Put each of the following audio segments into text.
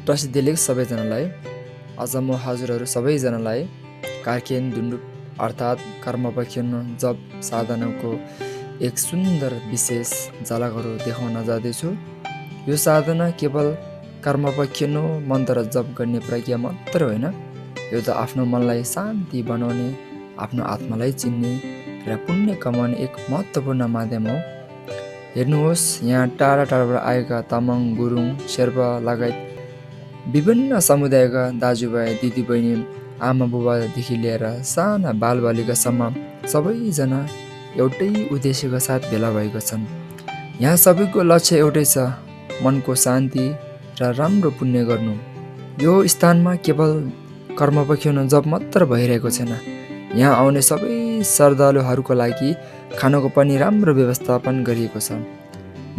प्रसिद्धि लेख सबैजनालाई। आज म हजुरहरू सबैजनालाई कार्खेन धुन्डुप अर्थात् कर्मपक्षन जप साधनाको एक सुन्दर विशेष झलकहरू देखाउन जाँदैछु। यो साधना केवल कर्मपक्षन मन्त्र जप गर्ने प्रक्रिया मात्र होइन, यो त आफ्नो मनलाई शान्ति बनाउने, आफ्नो आत्मालाई चिन्ने र पुण्य कमाउने एक महत्त्वपूर्ण माध्यम हो। हेर्नुहोस्, यहाँ टाढा टाढाबाट आएका तामाङ, गुरुङ, शेर्पा लगायत विभिन्न समुदायका दाजुभाइ, दिदीबहिनी, आमा बुबादेखि लिएर साना बालबालिकासम्म सबैजना एउटै उद्देश्यका साथ भेला भएका छन्। यहाँ सबैको लक्ष्य एउटै छ, मनको शान्ति र राम्रो पुण्य गर्नु। यो स्थानमा केवल कर्मपक्षन जप मात्र भइरहेको छैन, यहाँ आउने सबै श्रद्धालुहरूको लागि खानको पनि राम्रो व्यवस्थापन गरिएको छ।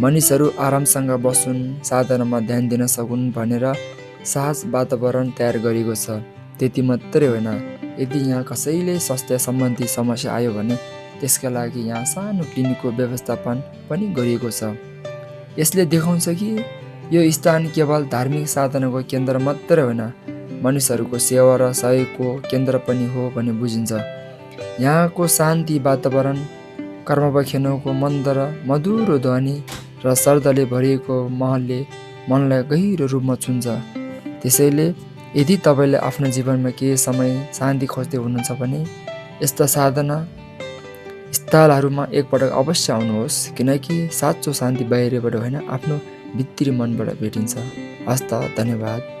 मानिसहरू आरामसँग बसुन्, साधनामा ध्यान दिन सकुन् भनेर सहज वातावरण तयार गरिएको छ। त्यति मात्रै होइन, यदि यहाँ कसैले स्वास्थ्य सम्बन्धी समस्या आयो भने त्यसका लागि यहाँ सानो क्लिनिकको व्यवस्थापन पनि गरिएको छ। यसले देखाउँछ कि यो स्थान केवल धार्मिक साधनाको केन्द्र मात्र होइन, मानिसहरूको सेवा र सहयोगको केन्द्र पनि हो भन्ने बुझिन्छ। यहाँको शान्ति वातावरण, कर्मपक्षनको मन्त्र, मधुरो ध्वनि र श्रद्धाले भरिएको महलले मनलाई गहिरो रूपमा छुन्छ। त्यसैले यदि तपाईँले आफ्नो जीवनमा केही समय शान्ति खोज्दै हुनुहुन्छ भने यस्ता साधना स्थलहरूमा एकपटक अवश्य आउनुहोस्, किनकि साँचो शान्ति बाहिरबाट होइन आफ्नो भित्री मनबाट भेटिन्छ। हस्त, धन्यवाद।